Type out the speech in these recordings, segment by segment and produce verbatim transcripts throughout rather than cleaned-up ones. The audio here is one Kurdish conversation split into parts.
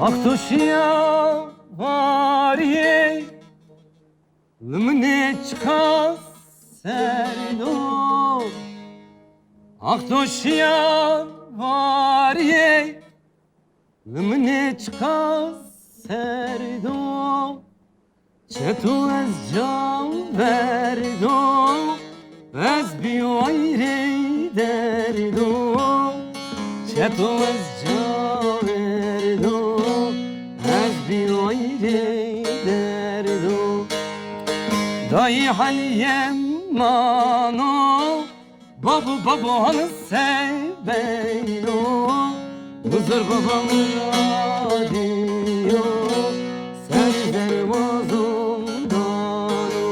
Ax to şiya variyê, li min ê çiqas serd o. Ax to şiya variyê, li min ê çiqas serd o. Çeto ez caverdo, ez bî wayrê derdo. Çeto ez caverdo, ez bî wayrê derdo. Dayî heliyê mano, babu, babu hanı seveyno. Buzur babam radyo, ser zervazon dano.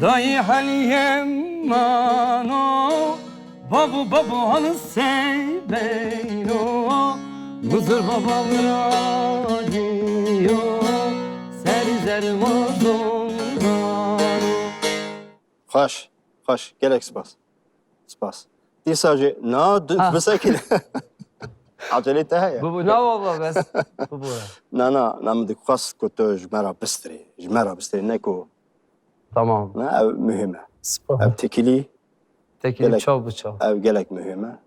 Dayî heliyê mano, babu, babu hanı seveyno. Buzur babam radyo, ser zervazon dano. Xweş, xweş. Gelek spas. Spas. Dîsa jî na du Ha. bisekî. Acelê te heye? Bibo, na walla bes. Bibo. Na, na, na, min dixwest ku tu ji me re bistirî. Ji me re bistirî, ne ku Tamam. Ne, ev muhim e. Spas. Ev tekîlî Tekîlî gelek, çav bi çav. ev gelek muhim e.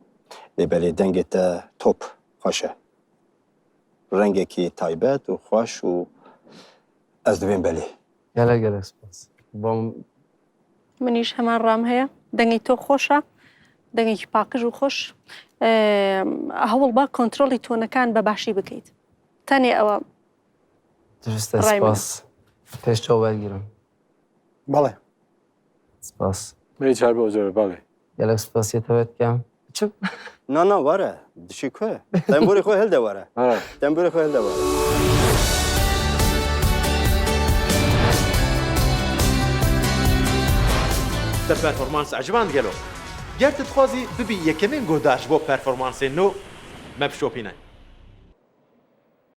Lê belê dengê te top, xweş e. Rengekî taybet û xweş û ez dibêm belê. Gelek gelek spas. Bom. Min îş heman ram heye. Dengê to xweş e. Dengekî paqij û xweş. Ee, hewl ba kontrolî tonekan be başî bikeyt. Tenê ew e. Dirist e, Ray min. spas. Pêş çaw wergirim. Belê. Spas. Mê çarbe ozor, belê. Gelek spasiye te dikem. Çi? Na, na, were. Dişî ku? Tembûrê xwe hilde were. Ha. Tembûrê xwe hilde were. Te performans eciban gelo. Ger tu dixwazî bibî yekemîn guhdar ji bo performansên nû, me bişopîne.